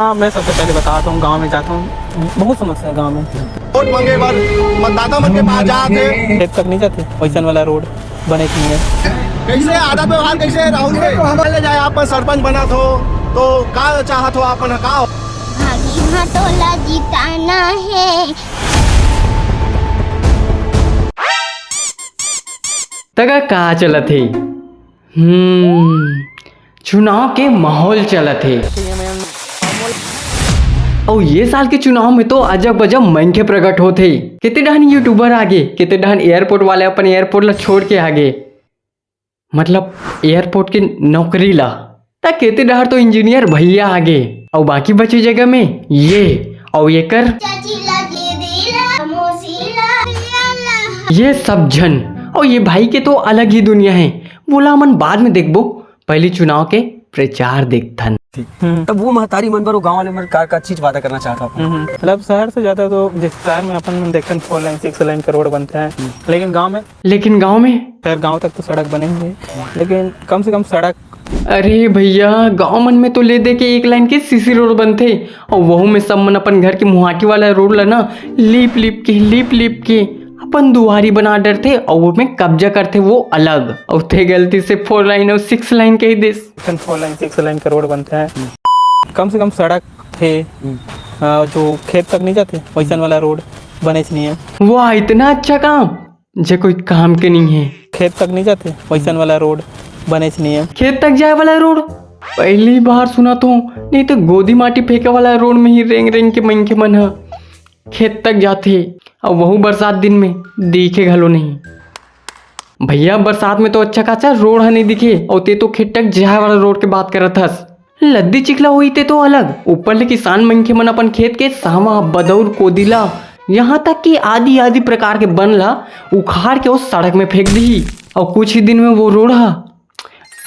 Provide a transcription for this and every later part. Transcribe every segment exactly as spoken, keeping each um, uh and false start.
हाँ, मैं सबसे पहले बताता हूँ, गाँव में जाता हूँ, बहुत समस्या है गाँव में। वोट मांगे बर मतदाता मन के पास जात हे। खेत तक नहीं जाते, वैसन वाला रोड बने नहीं है। कैसे आदत व्यवहार कैसे राहुल के? हम ले जाए, आप सरपंच बना थो, तो का चाहत हो, आप मन का हो? भागी भाटोला जिताना है। तगा का चलत हे? हम्म, चुनाव के माहौल चलत हे। अउ ये साल के चुनाव में तो अजब अजब मनखे प्रकट होत हे। केते डहन YouTuber आगे, केते डहन airport वाले अपन airport ला छोड़ के आगे, मतलब airport के नौकरी ला। त केते डहर तो engineer भैया आगे, अउ बाकी बचे जगह में ये अउ एकर। ये सब झन, अउ ये भाई के तो अलग ही दुनिया है, वोला हमन बाद में देखबो, पहली चुनाव के प्रचार देखथन। हम्म। तब वो महतारी मन बर, वो गाँव वाले मन का, का चीज वादा करना चाहत हो आप? हम्म, मतलब शहर से ज्यादा तो जैसे शहर में अपन देखथन four lane, six lane का रोड बनता है, हम्म। लेकिन गाँव में लेकिन गाँव में? खैर, गाँव तक तो सड़क बने ही है, लेकिन कम से कम सड़क। अरे भैया, गाँव मन में तो ले दे के एक lane के CC रोड बनथे, अउ वहू में सब मन अपन घर के मुहाटी वाला रोड ला ना लीप लीप के, लीप लीप के अपन दुआरी बना डरथे, अउ ओमे कब्जा करथे वो अलग। अउ ते गलती से four lane अउ six lane कह देस। Four lane, six lane का रोड बनता है, कम से कम सड़क थे, हम्म। अ, जो खेत तक नहीं जाते, वैसन वाला रोड बने नहीं है। वाह, इतना अच्छा काम, जे कोई काम के नहीं है। खेत तक नहीं जाते, वैसन वाला रोड बने नहीं है। खेत तक जाए वाला रोड पहली बार सुना तो, नहीं तो गोदी माटी फेंके वाला रोड में ही रेंग रेंग के मनखे मन ह खेत तक जाथे, अउ वहू बरसात दिन में दिखे घलो नहीं। भैया, बरसात में तो अच्छा खासा रोड ह नहीं दिखे, अउ ते तो खेत तक जाए वाला रोड के बात करत हस। लद्दी चिखला होई ते तो अलग, ऊपर ले किसान मनखे मन अपन खेत के सावा, बदौर, कोदिला, यहाँ तक कि आदि आदि प्रकार के बन ला उखाड़ के ओ सड़क में फेंक दिही, अउ कुछ ही दिन में वो रोड ह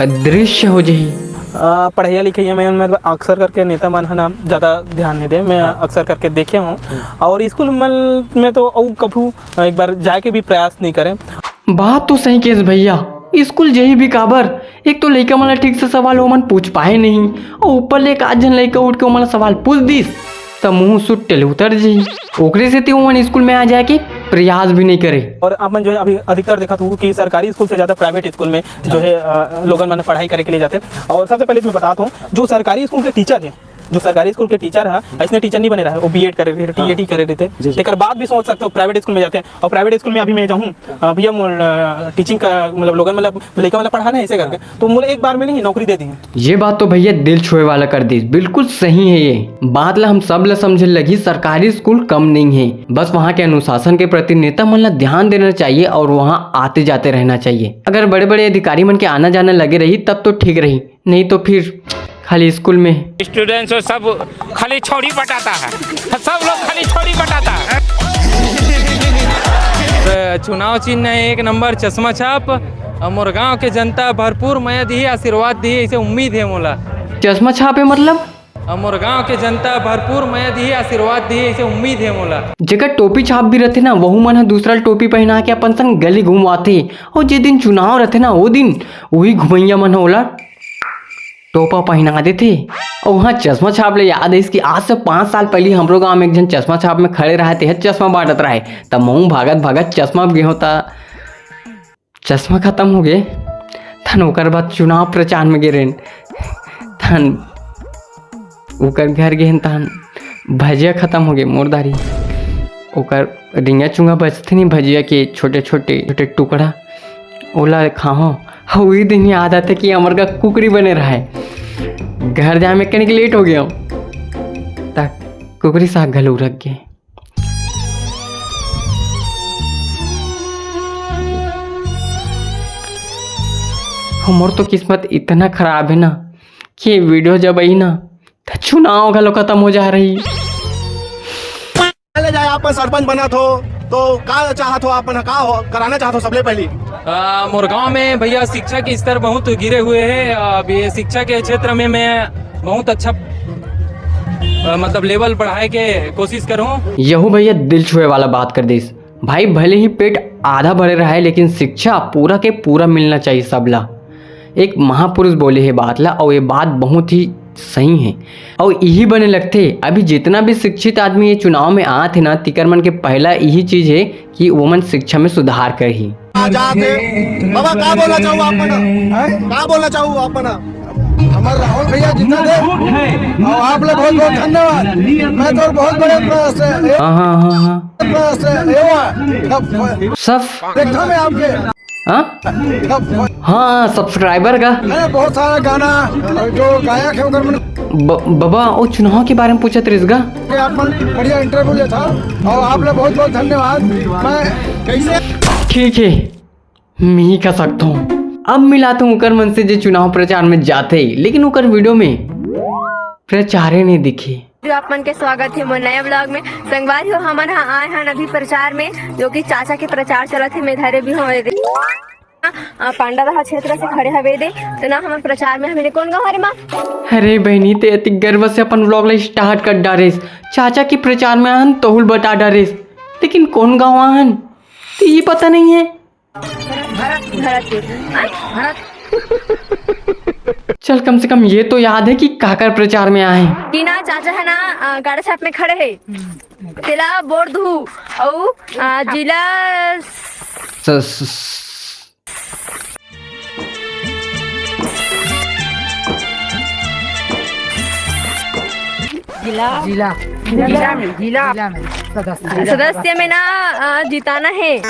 अदृश्य हो जाही। अ, पढ़ाई लिखाई में मैं अक्सर करके नेता मन ह ना ज्यादा ध्यान नहीं दे, मैं हाँ। अक्सर करके देखे हूँ। हम्म। और स्कूल मन में तो अउ कभू एक बार जाए के भी प्रयास नहीं करे। बात तो सही केस भैया, स्कूल जही भी काबर, एक तो लइका मन ला ठीक से सवाल ओमन पूछ पाए नहीं, और ऊपर ले एक आध झन लइका उठ के ओमन ला सवाल पूछ दिस, त मुंह सुट्टे ले उतर जही। ओकरे सेती ओमन स्कूल में आ जाए के प्रयास भी नहीं करे। और अपन जो है अभी अधिकतर देखत हो कि सरकारी स्कूल से ज्यादा प्राइवेट स्कूल में जो है, अ, लोगन मन पढ़ाई करे के लिए जाते हैं। और सबसे पहले मैं बताता हूँ, जो सरकारी स्कूल के टीचर है, जो सरकारी स्कूल के टीचर है, ऐसने टीचर नहीं बने रहे, वो बीएड करे रहे, हाँ। टीएटी करे रहे थे। जी, जी। तेकर बाद भी सोच सकते हो प्राइवेट स्कूल में जाते हैं। और प्राइवेट स्कूल में अभी मैं जाऊँ, अ, भैया मोर, अ, टीचिंग का मतलब लोगन मतलब लइका मतलब पढ़ाना है ऐसे करके, तो मोला एक बार में नहीं नौकरी दे दी। ये बात तो भैया दिल छुए वाला कर दी, बिल्कुल सही है ये बात ला हम सब ला समझे लगी। सरकारी स्कूल कम नहीं है, बस वहाँ के अनुशासन के प्रति नेता मन ला ध्यान देना चाहिए और वहाँ आते जाते रहना चाहिए। अगर बड़े बड़े अधिकारी मन के आना जाना लगे रही तब तो ठीक रही, नहीं तो फिर खाली स्कूल में। स्टूडेंट्स हो सब खाली छौड़ी पटाता है, सब लोग खाली छौड़ी पटाता है। तो चुनाव चिन्ह है एक नंबर चश्मा छाप। और मोर गांव के जनता भरपूर मया दिही, आशीर्वाद दिही, ऐसे उम्मीद है मोला। चश्मा छाप है मतलब? और मोर गांव के जनता भरपूर मया दिही, आशीर्वाद दिही, ऐसे उम्मीद है मोला। जेकर टोपी छाप भी रहते ना, वहू मन ह दूसरा टोपी पहना के अपन संग गली घुमवाथे। और जे दिन चुनाव रहते ना, वो दिन वही घुमैया मन ह ओला टोपा पहिना देथे। अउ हाँ, चश्मा छाप ले याद आइस कि आज से पाँच साल पहिली हमरो गांव में एक झन चश्मा छाप में खड़े रहे, तेह चश्मा बांटत रहे, त महूं भागत भागत चश्मा गे हों, त चश्मा खत्म हो गे। थन ओकर बाद चुनाव प्रचार में गे रेन, थन ओकर घर गेन, तहन भजिया खत्म हो गे मोर दारी। ओकर रिंगा चुंगा बचथे नहीं, भजिया के छोटे छोटे छोटे टुकड़ा, ओला खाहो। हाँ, वही दिन याद आथे कि हमर का कुकरी बने रहे। घर जाए में कनिक लेट हो गया, त कुकरी साग घलो रख गए। हमर तो किस्मत इतना खराब है ना कि ये वीडियो जब आई ना, त चुनाव घलो खत्म हो जा रही। ले जाए, आप सरपंच बनत हो, तो का चाहत हो, आप मन का हो, कराना चाहत हो सबले पहली? आ, मोर गांव में भैया शिक्षा के स्तर बहुत गिरे हुए हैं। अब ये शिक्षा के क्षेत्र में मैं बहुत अच्छा, आ, मतलब लेवल बढ़ाए के कोशिश करूं। यहू भैया दिल छुए वाला बात कर दिस। भाई, भले ही पेट आधा भरे रहे, लेकिन शिक्षा पूरा के पूरा मिलना चाहिए सबला। एक महापुरुष बोले हे बात ला, और ये बात बहुत ही सही है। अउ इही बने लगथे, अभी जितना भी शिक्षित आदमी ये चुनाव में आत हे ना, तिकर मन के पहला इही चीज है कि वो मन शिक्षा में सुधार करही। आजाद है। बाबा, का बोलना चाहू आप मन? हैं? का बोलना चाहू आप मन? हमारे राहुल भैया जीता थे। और आप लोग बहुत बहुत धन्यवाद। मैं तो बहुत बड़े प्र-, से, हाँ, हाँ, हाँ, हाँ। प्र-, से, ये हुआ। सब सब देखा मैं आपके। हाँ, हाँ, सब्सक्राइबर का। अरे, बहुत सारा गाना जो गायक है उधर मन- ब-, बाबा, वो चुनाव के बारे में पूछत रहिस गा। कि आप मन बढ़िया इंटरव्यू लिया था और आप लोग बहुत बहुत धन्यवाद। मैं कैसे ठीक है, मैं ही कह सकता हूँ। अब मिलाता हूँ ओकर मन से जे चुनाव प्रचार में जाते, लेकिन ओकर वीडियो में प्रचारे नहीं दिखे। जो आप मन के स्वागत है मोर नया ब्लॉग में। संगवारी हो, हमन ह आए हन अभी प्रचार में, जो कि चाचा के प्रचार चलत हे। मैं धरे भी हूँ, अ, पांडारहा क्षेत्र से खड़े हवे दे। तो ना हमन प्रचार में, हमने कौन गाँव हरे माँ? अरे बहनी, ते अति गर्व से अपन ब्लॉग ला स्टार्ट कर डारेस। चाचा के प्रचार में आए हन, तहूल बता डारेस, लेकिन कौन गाँव आए हन, ते ये पता नहीं है। भरतपुर। भरतपुर। चल, कम से कम ये तो याद है कि काकर प्रचार में आए हैं। टीना चाचा है ना, अ, गाड़ा छाप में खड़े है। तेला बोर दू। अउ, अ, जिला स-, स-, स-, जिला जिला जिला में जिला जिला में सदस्य सदस्य में ना, अ, जिताना है।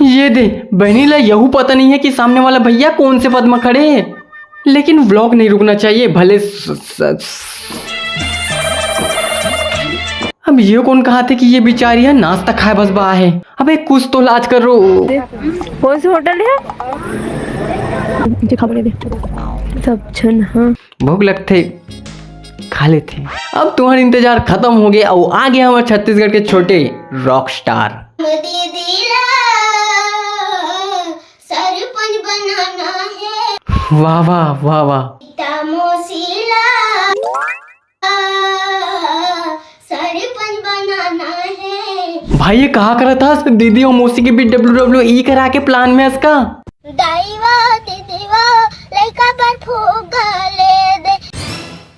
ये दे, बहनी ला यहू पता नहीं है कि सामने वाला भैया कौन से पद में खड़े हैं। लेकिन व्लॉग नहीं रुकना चाहिए, भले स-, स-, स-, अब ये कौन कहा थे कि ये बेचारी है नाश्ता खाए बस बा है। अबे कुछ तो लाज कर रो। कौन सा होटल है? मुझे खबर दे। सब छन, हाँ। भूख लगथे, खा लेथे। अब तुम्हार इंतजार खत्म हो गया, अउ आ गया हमारे छत्तीसगढ़ के छोटे रॉक स्टार। दीदी ला सरपंच बनाना है। वाह, वाह, वाह, वाह। सीता मौसी ला सरपंच बनाना है। भाई, ये कहा करत हस? दीदी और मौसी के बीच डब्ल्यू डब्ल्यू ई करा के प्लान में हस का? दाई वा, दीदी वा, लइका बर फुग्गा ले दे।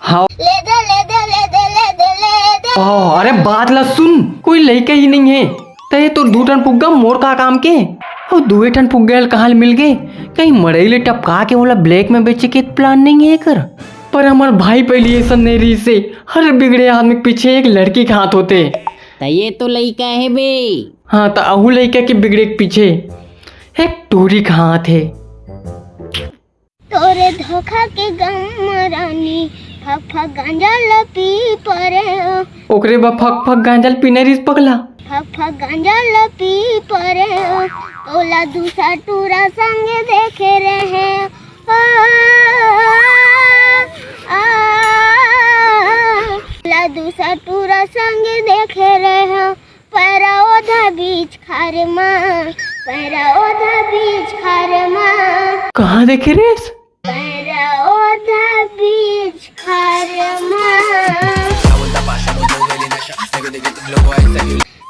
हाँ। ले दे, ले दे, ले दे, ले दे, ले दे। ओह, अरे बात ला सुन, कोई लइका ही नहीं है। त ये तोर दू ठन फुग्गा मोर का काम के? अउ दुए ठन फुग्गा ल कहाँ ले मिल गए? कहीं मड़ई ले टपका के ओला ब्लैक में बेचे के प्लान नहीं है एकर? पर हमर भाई पहली ऐसा नहीं रहिस हे, हर बिगड़े आदमी के पीछे एक लड़की के हाथ होथे। त ये तो लइका हे बे। हाँ, त अहू लइका के बिगड़े के पीछे एक टूरी के हाथ हे। तोरे धोखा के गम रानी, फक फक गांजा ल पी परे। ओकरे बा फक फक गांजा ल पीने रिस पगला। फक फक गांजा ल पी परे। ओला दूसर टूरा संग देखे रहे। आ, आ, आ, ओला दूसर टूरा संग देखे रहे। पैरा ओधा बीच खार मा, पैरा ओधा बीच खार मा। कहाँ देखे रेस? पैरा ओधा बीच खार मा।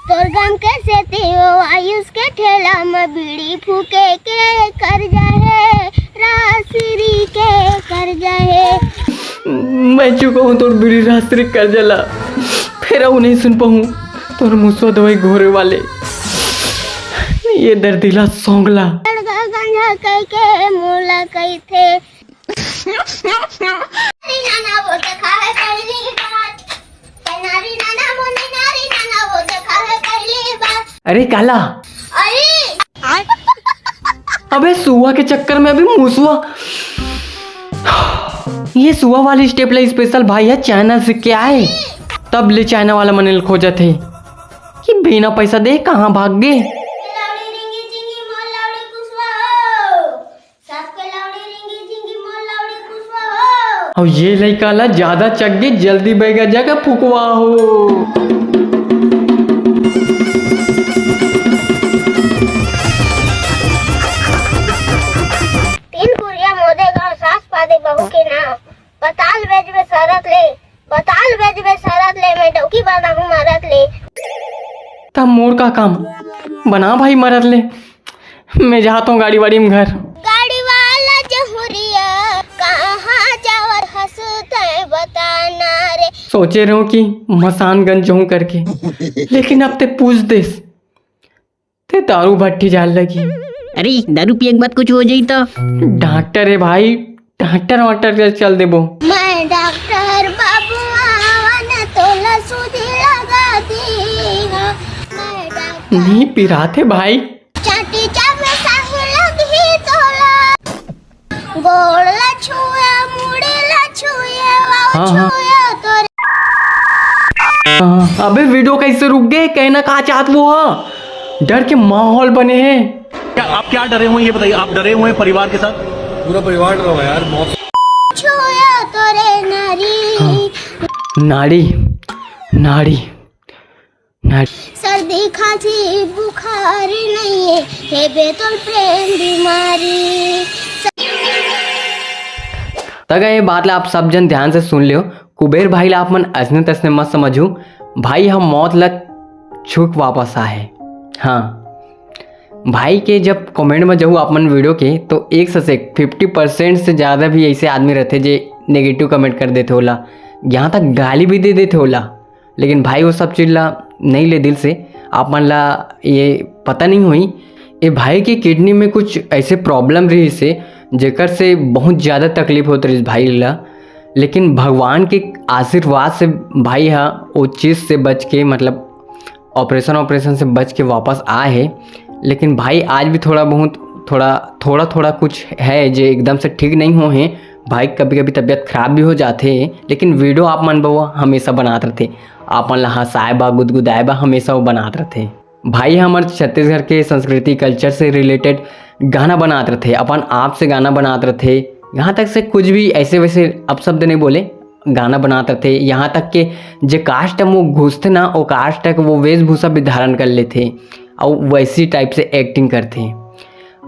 तोर गाम के सेती ओ आयुष के ठेला म बीड़ी फूके के कर्जा हे, राजश्री के कर्जा हे। मैं चुका हूँ तोर बीड़ी राजश्री के कर्जा ला, फेर अउ नहीं सुन पाहूँ। तोर मुसवा दवाई घोरे वाले ये दर्दीला सौंगला। लड़का गांजा कह के मोला कहिथे। नारी नाना वो देखावे पहली बार। नारी नाना मोने नारी नाना वो देखावे पहली बार। अरे काला। अरे। अबे सुआ के चक्कर में अभी मुसवा। ये सुआ वाली स्टेप ले स्पेशल भाई है चाइना से क्या है? तब ले चाइना वाला मन ल खोजत हे कि बिना पैसा दे कहाँ भाग गे। सबके लावड़ी रिंगी झिंगी मोर लावड़ी कुसवा हो। सबके लावड़ी रिंगी झिंगी मोर लावड़ी कुसवा हो। अउ ये लइका ला ज्यादा चग्गी जल्दी बैगा जगह फुकवा हो। तीन कुरिया मोदे गाँव सास पादे बहू के नाम। पताल बेचबे सरत ले, पताल बेचबे सरत ले, मैं डौकी बांधा हूँ मरत ले। तब मोर का काम? बना भाई मरत ले, मैं जाता हूँ गाड़ी वाड़ी में घर। गाड़ी वाला जहुरिया, कहाँ जावत हस तैं बता। सोचे रहो कि मसानगंज जाऊं करके, लेकिन अब ते पूछ देस, ते दारू भट्टी जाल लगी। अरे, दारू पिए के बाद कुछ हो जाई तो? डॉक्टर है भाई, डॉक्टर वाक्टर के चल देबो। मैं डॉक्टर बाबू आवन तोला सूजी लगा दी। मैं डॉक्टर नहीं पिरात है भाई। चाटी चाप में संग लगी तोला। गोड़ ला छुए, मुड़ी ला छुए, वाओ हाँ, हाँ। छुए तोरे। हाँ, अबे वीडियो कैसे रुक गए? कहना का चाहत वो हा? डर के माहौल बने हैं। क्या आप क्या डरे हुए हैं ये बताइए, आप डरे हुए हैं परिवार के साथ? पूरा परिवार डरा हुआ है यार, मौत। छुए तोरे नारी। हाँ। नाड़ी, नाड़ी, नाड़ी। सर्दी खांसी बुखार नहीं है, हे बेतुल प्रेम बीमारी। तक ये बात ला आप सब जन ध्यान से सुन लियो। कुबेर भाई ला आप मन असने तसने मत समझू, भाई हम मौत ला छुक वापस आए। हाँ, भाई के जब कमेंट में जाऊ आप मन वीडियो के, तो एक से एक फिफ्टी परसेंट से ज़्यादा भी ऐसे आदमी रहते जे नेगेटिव कमेंट कर देते होला, यहाँ तक गाली भी दे देते होला। लेकिन भाई वो सब चीज ला नहीं ले दिल से, आप मन ला ये पता नहीं हुई। ये भाई के किडनी में कुछ ऐसे प्रॉब्लम रही से, जेकर से बहुत ज़्यादा तकलीफ होत रही भाई ला। लेकिन भगवान के आशीर्वाद से भाई हा वो चीज़ से बच के, मतलब ऑपरेशन ऑपरेशन से बच के वापस आए है। लेकिन भाई आज भी थोड़ा बहुत, थोड़ा थोड़ा थोड़ा कुछ है जे एकदम से ठीक नहीं हो है। भाई कभी कभी तबीयत खराब भी हो जाते है, लेकिन वीडियो आप मन बा वो हमेशा बनात रहते, आप मन ला हंसाए बा, गुदगुदाए बा, हमेशा वो बनात रहते। भाई हमर छत्तीसगढ़ के संस्कृति कल्चर से रिलेटेड गाना बनात रहते, अपन आप से गाना बनात रहते, यहाँ तक से कुछ भी ऐसे वैसे अपशब्द नहीं बोले, गाना बनात रहते। यहाँ तक के जे कास्ट में वो घुसते ना, वो कास्ट के वो वेशभूषा भी धारण कर लेते और वैसी टाइप से एक्टिंग करते।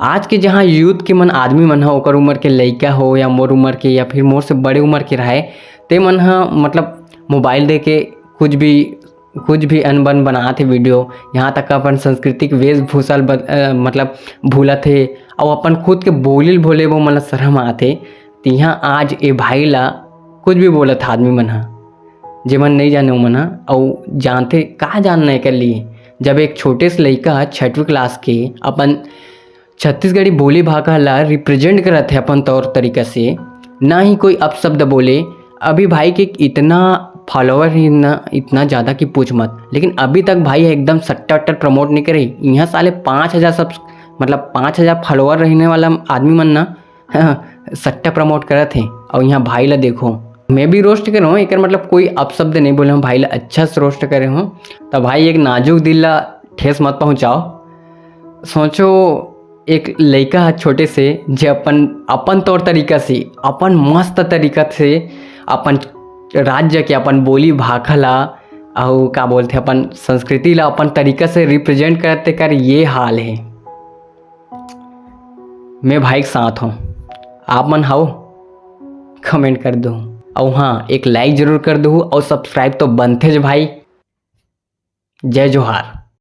आज के जहाँ यूथ के मन, आदमी मन ह, ओकर उम्र के लइका हो या मोर उम्र के या फिर मोर से बड़े उम्र के रहे, ते मन ह मतलब मोबाइल दे के कुछ भी, कुछ भी अनबन बनात हे वीडियो, यहाँ तक अपन सांस्कृतिक वेशभूषा ल बद-, अ, मतलब भूलत हे, अउ अपन खुद के बोली ल भूले वो मन ल शरम आत हे। तिहाँ आज ए भाई ला कुछ भी बोलत हे आदमी मन ह, जेमन नहीं जाने ओमन ह, अउ जानते का जानना एकर लिए, जब एक छोटे से लइका ह छठवीं क्लास के अपन छत्तीसगढ़ी बोली भाखा ला रिप्रेजेंट करत हे अपन तौर तरीका से, ना ही कोई अपशब्द बोले। अभी भाई के इतना फॉलोअर ही ना, इतना ज़्यादा कि पूछ मत, लेकिन अभी तक भाई एकदम सट्टा अट्टा प्रमोट नहीं करे। यहाँ साले पाँच हज़ार सब्स-, मतलब पाँच हज़ार फॉलोअर रहने वाला आदमी मन ना सट्टा प्रमोट करत हे। और यहाँ भाई ला देखो, मैं भी रोस्ट करे हूँ, एकर मतलब कोई अपशब्द नहीं बोले हूँ, भाई ला अच्छा से रोस्ट करे हूँ। तो भाई एक नाजुक दिल ला ठेस मत पहुँचाओ। सोचो एक लइका ह छोटे से जे अपन, अपन तौर तरीका से, अपन मस्त तरीका से अपन राज्य के, अपन बोली भाखा ला, अउ का बोलथे, अपन संस्कृति ला अपन तरीका से रिप्रेजेंट करत हे, एकर ये हाल हे। मैं भाई के साथ हूँ, आप मन हव? कमेंट कर दो, अउ हाँ, एक लाइक जरूर कर दो, अउ सब्सक्राइब तो बनथे ज भाई। जय जोहार।